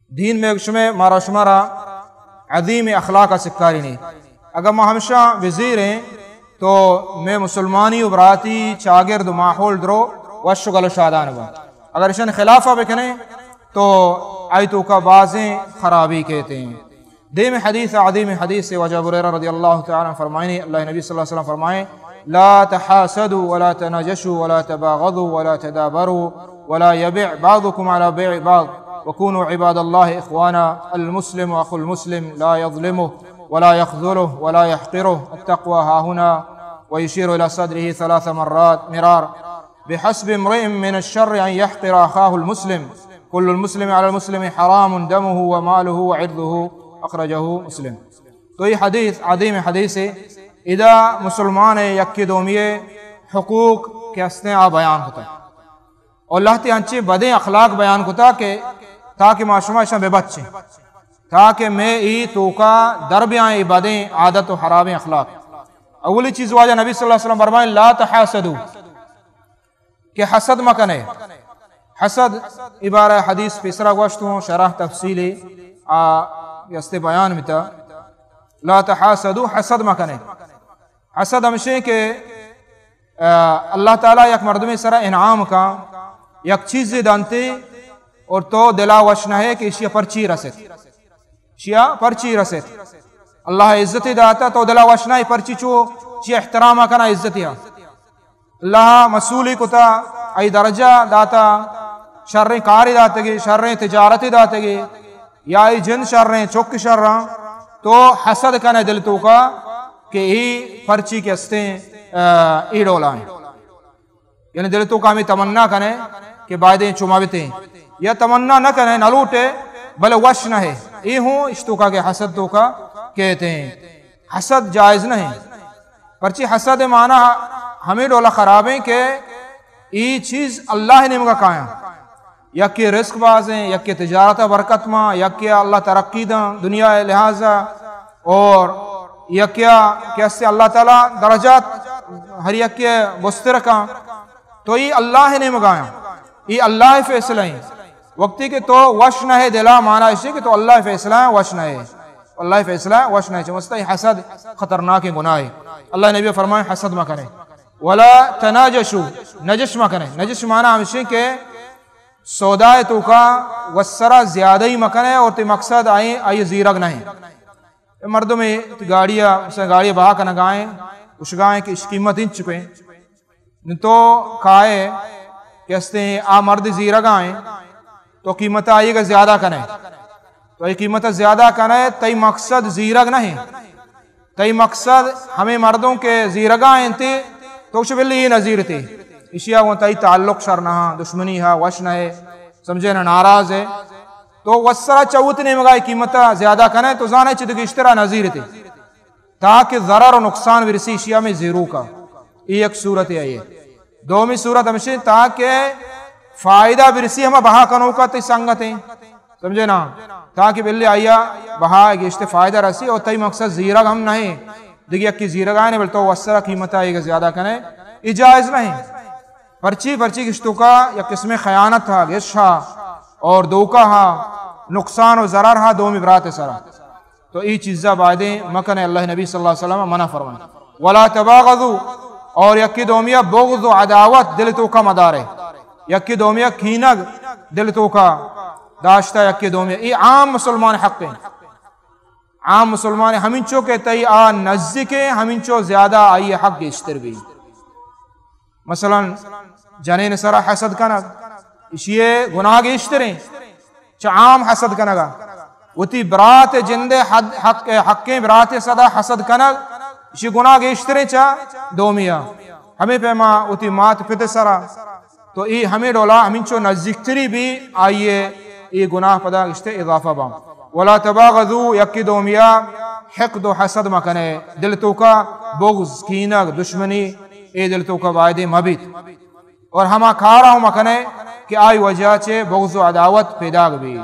دین مئے شمئے مارا شمارا عظیم اخلاق سکارینی۔ اگر ما ہمشاں بزیریں تو مئے مسلمانی و براتی چاگرد و ماحول درو وش و گل و شادان با۔ اگر اشان خلافا بکنیں تو آئی توکا بازیں خرابی کیتیں۔ دیم حدیث، عظیم حدیث واجہ ابو ہریرہ رضی اللہ تعالی عنہ فرمائنی، اللہ نبی صلی اللہ علیہ وسلم فرمائیں، لا تحاسدوا ولا تناجشوا ولا تباغضوا ولا تدابروا ولا يبع بعضكم على بيع بعض وكونوا عباد الله إخوانا، المسلم أخو المسلم لا يظلمه ولا يخذله ولا يحقره، التقوى هاهنا، ويشير إلى صدره ثلاث مرات مرار، بحسب امرئ من الشر أن يحقر أخاه المسلم، كل المسلم على المسلم حرام دمه وماله وعرضه، أخرجه مسلم۔ تو یہ حدیث عظیم حدیث ہے۔ ادا مسلمان یکی دومی حقوق کہ ہستیں آ بیان کتا۔ اور لہتے انچیں بدیں اخلاق بیان کتا کہ تاکہ ما شما اشاں ببچیں، تاکہ مئے ای توکا در بیاں ای بدیں عادت و خرابیں اخلاق۔ اولی چیز واجہ نبی صلی اللہ علیہ وسلم فرمائیں، لا تحاسدوا، کہ حسد مکنے۔ حسد عبارہ حدیث پیسرا گوشت ہوں، شرح تفصیلی آ یستے بیان بتا۔ لا تحاسدوا، حسد مکنے۔ حسد ہمشیں کہ، آ، اللہ تعالی یک مردمی سرا انعام کا، یک چیزے دانتے اور تو دلا وش نہ ہے کہ اشیا پرچی رسیت۔ اشیا پرچی رسیت۔ اللہ عزتی داتا تو دلا وش نہ ہے پرچی چو، چی احترام کنا عزتی ہا۔ اللہ مسئولی کتا، ای درجہ داتا، شریں کاری داتگی، شریں تجارتی داتگی، یا ای جند شریں، چک شراں، تو حسد کنے دل توکا کہ ای پرچی کہ ہستیں، آ، ای ڈولا ہیں۔ یعنی دل توکا ہمیں تمنا کنے کہ بایدیں چو مبتیں۔ یا تمنا نہ کنے، نہ لوٹے، بلے وش نہ ہے۔ ای ہوں اش توکا کہ حسد توکا کیتیں۔ حسد جائز نہ ہے۔ پرچی حسد معنی ہمیں ڈولا خرابیں کہ ای چیز اللہ نیمگا کایاں۔ یکے رزق بازیں، یکے تجارت برکت ماں، یکے اللہ ترقی داں دنیا لحاظا، اور یکیا کہ ہستے اللہ تعالی درجات ہر یکے بستر کاں۔ تو ای اللہ نیمگایاں، ای اللہ فیصلہ ہیں۔ وقتی کہ تو وش نہ ہے دلا، معنی اشی کہ تو اللہ فیصلہ وش نہ ہے۔ اللہ فیصلہ وش نہ ہے۔ چمستا ای حسد خطرناک گناہ ہے۔ اللہ نبی فرمائے حسد مکنے۔ ولا تناجشوا، نجش مکنے۔ نجش معنی ہمشی کہ سودائے توکا وسرا زیادہ ہی مکنے اور تی مقصد آئی، آئی زیرگ نہیں۔ مردم گاڑی، مثلا گاڑی بہا کنگائیں، اشگائیں کہ اش قیمت انچکیں۔ نو تو کائے کہ ہستیں آ مرد زیرگائیں، تو قیمت آئی گا زیادہ کنے۔ تو ای قیمت زیادہ کنے، تئی مقصد زیرگ نہیں۔ تئی مقصد ہمیں مردم کہ زیرگا انت، تو گوش بلی یہ نزیرتے۔ اشیا گوں تئی تعلق شر نہ، دشمنی ہا، وش نہ ہے، سمجھے نا، ناراض ہے۔ تو وسرا چوت نیمگا قیمت زیادہ کنے، تو زانے چد گشترا نزیرتے۔ تاکہ ضرر و نقصان برسی اشیا میں زیروکا۔ یہ ایک صورت ہے یہ۔ دومی صورت ہمشی تاکہ فائدہ برسی ہما بہا کنوکا تی سنگتیں۔ سمجھے نا؟ تاکہ بلی آیا بہا گشتے فائدہ رسی اور تئی مقصد زیرگ ہم نہیں۔ دیگه یکی زیرگ آنے بل تو وسرا قیمت آئے گا زیادہ کنے۔ یہ جائز نہیں۔ پرچی، پرچی گشتو کا یک قسم خیانت ہا، گش ہا اور دھوکہ ہا، نقصان و ضرر ہا دومی برات سرا۔ تو ای چیزا بایدیں مکنے، اللہ نبی صلی اللہ علیہ وسلم منع فرمائے۔ ولا تباغضوا، اور یکی دومیا بغض و عداوت دل توکا مدارے، یکی دومیا کینگ دل توکا داشتا یکی دومیا۔ ای عام مسلمان حق ہیں، عام مسلمان ہمینچو کہ تئی آ نزدیک ہیں، ہمینچو زیادہ آئی حق گیشتر بھی۔ مثلاً جنین سرا حسد کنگ، اشی گناہ گیشتریں چہ عام حسد کنگا۔ وتی برات جندے حد، حق، حقیں برات صدا حسد کنگ، اشی گناہ گیشتریں چہ دومیا۔ ہمیں پیما وتی مات پت سرا، تو ای ہمیں ڈولا ہمینچو نزدیکتری بھی آئیے ای گناہ پدا گشتے اضافہ باں۔ ولا تباغضوا، یکی دومیا حقد و حسد مکنے، دل توکا بغض، کینگ، دشمنی، اے دل توکا بایدے مبیت۔ اور ہما کارا ہم مکنے کہ آئی وجہ چے بغض و عداوت پیداگ بی۔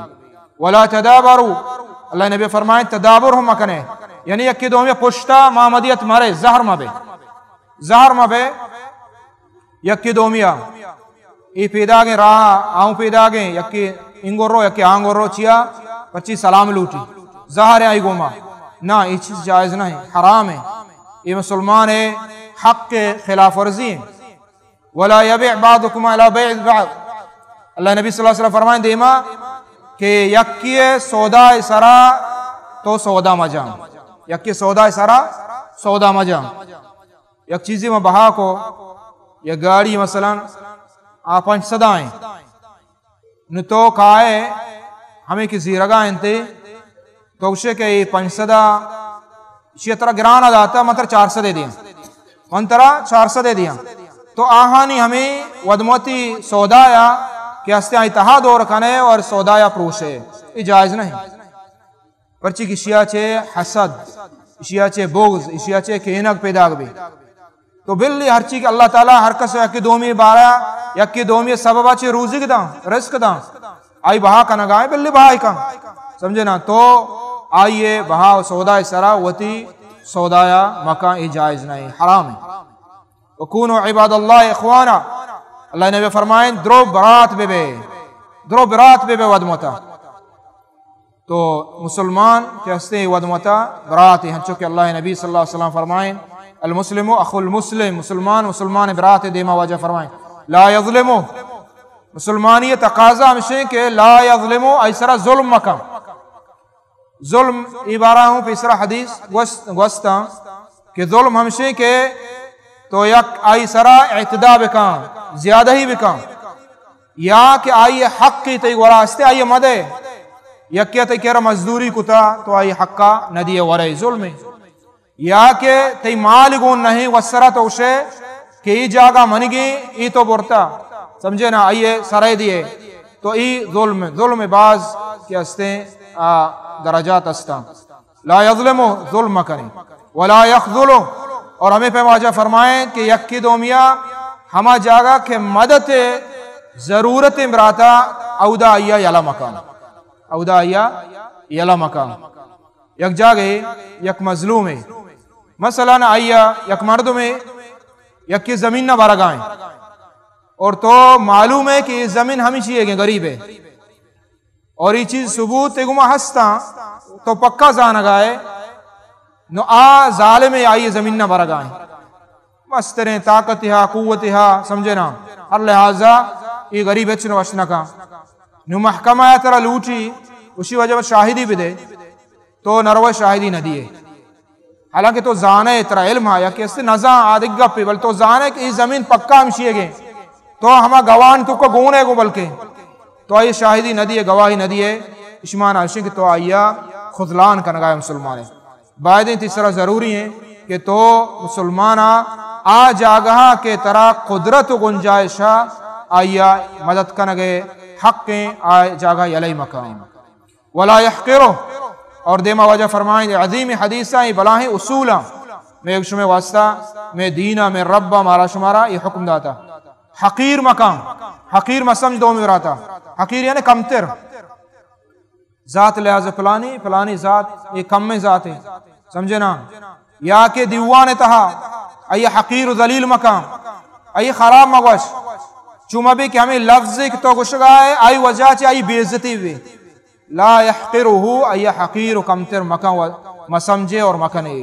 ولا تدابروا، اللہ نبی فرمائیں تدابر ہم مکنے، یعنی یکی دومی پشتا معمدیت مرے، زہر مبے، زہر مبے یکی دومیا۔ ای پیداگیں راہ، آؤں پیداگیں، یکی انگورو، یکی آنگورو، چیا؟ پرچی سلام لوٹی، زہر آئی گوما، نہ، اے چیز جائز نہ ہے، حرام ہے، اے مسلمان ہے، حق کے خلاف ورزی ہے۔ ولا یبع بعضکم علی بیع بعض۔ اللہ نبی صلی اللہ علیہ وسلم فرمائیں دیما کہ یکی سودا سرا تو سودا مجان، یکی سودا سرا سودا مجان۔ یک چیزی ما بہا کو، یک گاڑی مثلاً آ پنچ سدا ہیں، نو تو کائے ہمیں کہ زیرگا انتے، تو گوشے کہ اے پنچ سدا، اشی ترا گرانا داتا، من ترا چار سدے دیاں، من ترا چار سدے دیاں۔ تو آہانی ہمیں ودموتی سودا یا کہ ہستے آئی تہا دور کنے اور سودا یا پروشے، یہ جائز نہیں۔ پرچی کہ اشیا چے حسد، اشیا چے بغض، اشیا چے کینگ پیداگ بی۔ تو بلی ہرچی کہ اللہ تعالی ہر کس یکی دومی بارا، یکی دومی سببا چے روزی داں، رزق داں، آئی بہا کنگا ہے، بلی بہا کن۔ سمجھے نا؟ تو آئیے بہا و سودا سرا وتی سودایا مکان، اے جائز نہیں، حرام ہے۔ وکونوا عباد اللہ اخوانا۔ اللہ نبی فرمائیں، درو برات بے بے، درو برات بے بے ودموتا۔ تو مسلمان کہ ہستے ودموتا برات، ہنچو کہ اللہ نبی صلی اللہ علیہ وسلم فرمائیں، المسلم اخو المسلم، مسلمان مسلمان برات دیما واجہ فرمائیں، لا یظلمو، مسلمانی تقاضا ہمشیں کہ لا یظلمو، آئی سرا ظلم مکن۔ ظلم ای بارا ہوں پیسرا حدیث گوست، گوستاں کہ ظلم ہمشیں کہ تو یک آئی سرا اعتدا بکن، زیادہ ہی بکن، یا کہ آئی حق کی تئی گورا استے آئی مدے، یکی تئی کرا مزدوری کتا تو آئی حقا ندیے ورے، ظلم ہے۔ یا کہ تئی مال گون نہیں وسرا تو گوشے کہ ای جاگہ منگی، ای تو برتا، سمجھے نا، آئی سرے دیے، تو ای ظلم، ظلم باز کہ ہستے آ درجات ہستاں۔ لا یظلم، ظلم مکنی، ولا یخذل، اور ہمیں پہ واجہ فرمائیں کہ یکی دومیا ہما جاگہ کہ مدد ضرورت براتا، اودا آئیا یلہ مکن، اودا آئیا یلہ مکن۔ یک جاگے یک مظلوم ہے، مثلاً آئیا یک مردم ہے، یکی زمین نہ برگائیں، اور تو معلوم ہے کہ یہ زمین ہمیشی ہے کہ غریب ہے، اور یہ چیز ثبوت ہے گما ہستاں، تو پکا زانگائے، نو آ ظالم ہے، آئی زمین نہ برگائیں، مستریں طاقت ہا، قوت ہا، سمجھے نا، ہر لحاظا یہ غریب ہچ نہ وش نہ کن۔ نو محکمہ ترا لوٹی، اسی وجہ شاہدی بدے، تو نروے شاہدی نہ دیے۔ حالانکہ تو زانے، ترا علم ہا، یا کہ است نزان آدگ گپے، بل تو زانے کہ یہ زمین پکا ہمشی ہے گے۔ تو ہما گواہان تو کو گونے گو بلکہ تو آئی شاہدی نہ دیے، گواہی نہ دیے، اشمان آشیں کہ تو آئیا خذلان کنگا ہے مسلمان ہے۔ باید ہیں تیسرا ضروری ہیں کہ تو مسلمان آ، آ جاگہ کہ ترا قدرت و گنجائش آ، آئیا مدد کنگے حق ہیں، آ جاگہ یلئی مکان۔ ولا یحقرہ، اور دیما واجہ فرمائیں، عظیم حدیثاں، بلاہیں اصولاں، میں شمے واسطہ، میں دینا، میں ربا، مارا شمارا یہ حکم داتا۔ حقیر مکان، حقیر مسمج دومی براتا۔ حقیر یعنی کمتر۔ ذات لحاظ پلانی، پلانی ذات، یہ کم ذات ہے۔ سمجھے نا؟ یا کہ دیوان تہا، آئی حقیر و ذلیل مکان، آئی خراب مگوش۔ چو مبی کہ ہمیں لفظ کہ تو گشگا ہے، آئی وجہ چی آئی بے عزتی بھی۔ لا یحقرہ، آئی حقیر و کمتر مکن و مسمجھے اور مکنے۔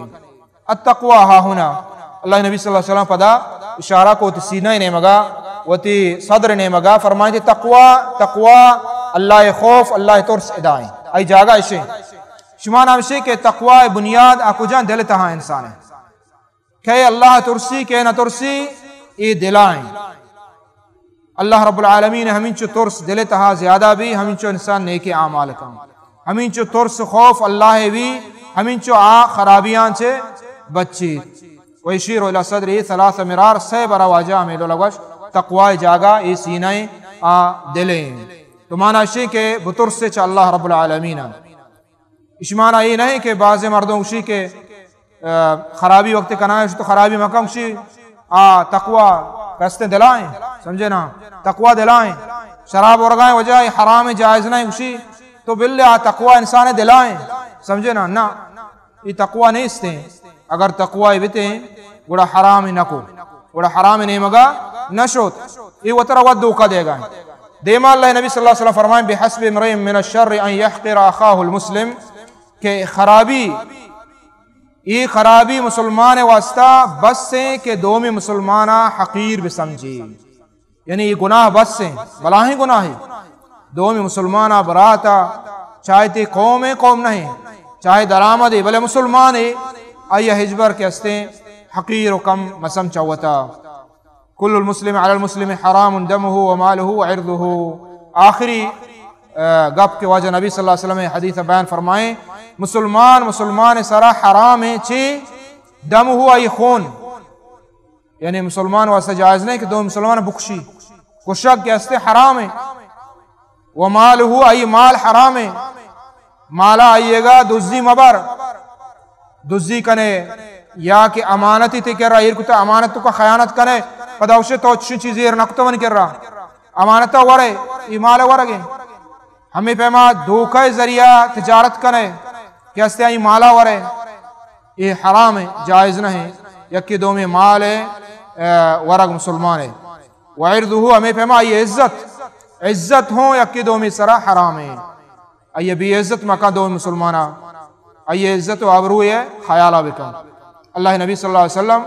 التقوی ہاہنا۔ اللہ نبی صلی اللہ علیہ وسلم پدا اشارہ کو وتی سینہ نیمگا، وتی صدر نیمگا، فرمائیتے تقوی، تقوی، اللہ خوف، اللہ ترس ادائیں۔ آئی جاگہ اشے۔ شما نامشے کہ تقوی بنیاد آ کجا؟ دل تہا انسان ہے۔ کہ اللہ ترسی، کہ نہ ترسی، اے دلائیں۔ اللہ رب العالمین ہمینچو ترس دل تہا زیادہ بھی، ہمینچو انسان نیک اعمال کن۔ ہمینچو ترس خوف اللہ بھی، ہمینچو آ خرابیاں چے بچی۔ و یشیر الی صدرہ ثلاث مرار، سے برا واجہ ہمیں لولا گوش، تقوی جاگہ اے سینہ آ دلیں۔ تو مانا شی کہ بترس چہ اللہ رب العالمین۔ اشمانا یہ نہیں کہ بعض مردم گوشی کہ، آ، خرابی وقت کنائیں، تو خرابی مکن، گوشی، آ، تقوی کستیں دلائیں، سمجھے نا؟ تقوی دلائیں۔ شراب ورگائیں وجہ یہ حرام جائز نہیں، گوشی، تو بلے آ تقوی انسان دلائیں، سمجھے نا؟ نہ، یہ تقوی نیستیں۔ اگر تقوی بیتیں، گڑا حرام نکو، گڑا حرام نیمگا نشوت۔ یہ وترا وت دھوکہ دے گا۔ دیما اللہ نبی صلی اللہ علیہ وسلم فرمائیں، بحسب امرئ من الشر ان یحقر اخاہ المسلم، کہ خرابی، ای خرابی مسلمان واسطہ بس ہیں کہ دومی مسلمانا حقیر بسمجھی۔ یعنی یہ گناہ بس ہیں، بلاہیں گناہ ہے۔ دومی مسلمانا براتا، چاہے تی قوم ہے، قوم نہیں، چاہے درآمد ہے، بلے مسلمان ہے، آئی ہچبر کہ استیں حقیر و کم مسمجھ وتا۔ کل المسلم علی المسلم حرام دمہ و مالہ و عرضہ۔ آخری، آ، گپ کہ واجہ نبی صلی اللہ علیہ وسلم حدیث بیان فرمائیں، مسلمان، مسلمان سرا حرام ہے چی؟ دمہ، آئی خون۔ یعنی مسلمان واسطہ جائز نہیں کہ دو مسلمان بکشی۔ کشگ کہ استے حرام ہے۔ و مالہ، آئی مال حرام ہے۔ مالا آئیے گا دزی مبر، دزی کنے، یا کہ امانتی تی کرا ایر کتا، امانت تو کا خیانت کنے، پدا اسے تو چشن چیزی ایر نکتا من کرا، امانتا ورے، ای مال ورگے۔ ہمیں پیما دھوکہ ذریعہ تجارت کنے کہ استے آئی مالا ورے، یہ حرام ہے، جائز نہیں۔ یکی دومی مال ہے، اے، ورگ مسلمان ہے۔ و عرضہ، ہمیں پیما آئی عزت، عزت ہوں یکی دومی سرا حرام ہے۔ آئی بے عزت مکن دومی مسلمانا، آئی عزت و آبروئے خیالا بکن۔ اللہ نبی صلی اللہ علیہ وسلم،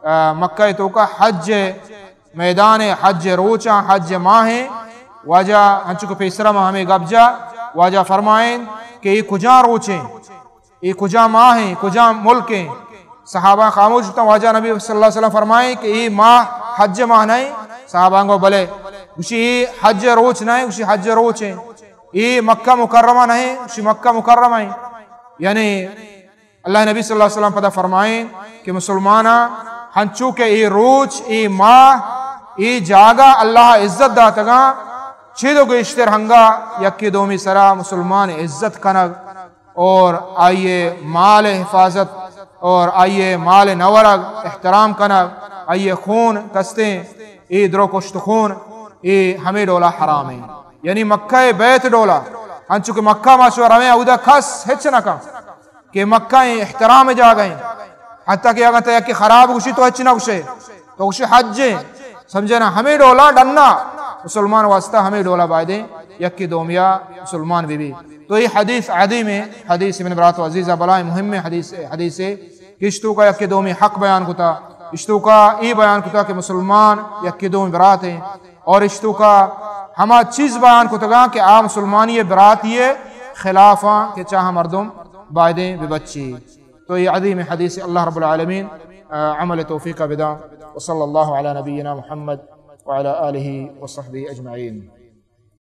آ، مکہ توکا حج میدان، حج روچاں، حج ماہیں، واجہ انچو کہ پیسرا ما ہمیں گپ جا، واجہ فرمائیں کہ یہ کجا روچیں، یہ کجا ماہیں، کجا ملکیں؟ صحابہ خاموش بتاں، واجہ نبی صلی اللہ علیہ وسلم فرمائیں کہ یہ ماہ حج ماہ نہیں؟ صحابہ گو بلے۔ گوشی یہ حج روچ نہیں؟ گوشی حج روچیں۔ یہ مکہ مکرمہ نہیں؟ گوشی مکہ مکرمہ ہیں۔ یعنی اللہ نبی صلی اللہ علیہ وسلم پدا فرمائیں کہ مسلماناں، ہنچو کہ اے روچ، اے ماہ، اے جاگہ اللہ عزت داتگاں، چد و گیشتر ہنگا یکی دومی سرا مسلمان عزت کنگ اور آئیے مال حفاظت اور آئیے مال نورگ احترام کنگ، آئیے خون کستیں، اے درو کشت خون، اے ہمیں ڈولا حرام ہیں۔ یعنی مکہ بیت ڈولا، ہنچو کہ مکہ ما شو رویں اودا کس ہچ نہ کن۔ کہ مکہ ایں، احترام جاگہ ایں۔ حتیٰ کہ اگر تو یکی خراب گوشی تو ہچ نہ گوشے، تو گوشی حج ایں۔ سمجھے نا؟ ہمیں ڈولا ڈنا مسلمان واسطہ ہمیں ڈولا بایدیں یکی دومیا مسلمان بی بی۔ تو یہ حدیث عظیم ہے، حدیث ابن برات و عزیزہ بلائیں مہم ہے حدیث، حدیث ہے کہ اشتو کا یکی دومی حق بیان کتا، اشتو کا یہ بیان کتا کہ مسلمان یکی دومی برات ہیں۔ اور اشتو کا ہما چیز بیان کتگاں کہ آ مسلمانی براتی خلافاں کہ چاہ مردم بایدیں ببچی۔ تو یہ عظیم حدیث اللہ رب العالمین، آ، عمل توفیق بداں۔ وصلی اللہ علی نبینا محمد وعلی آلہ وصحبہ اجمعین۔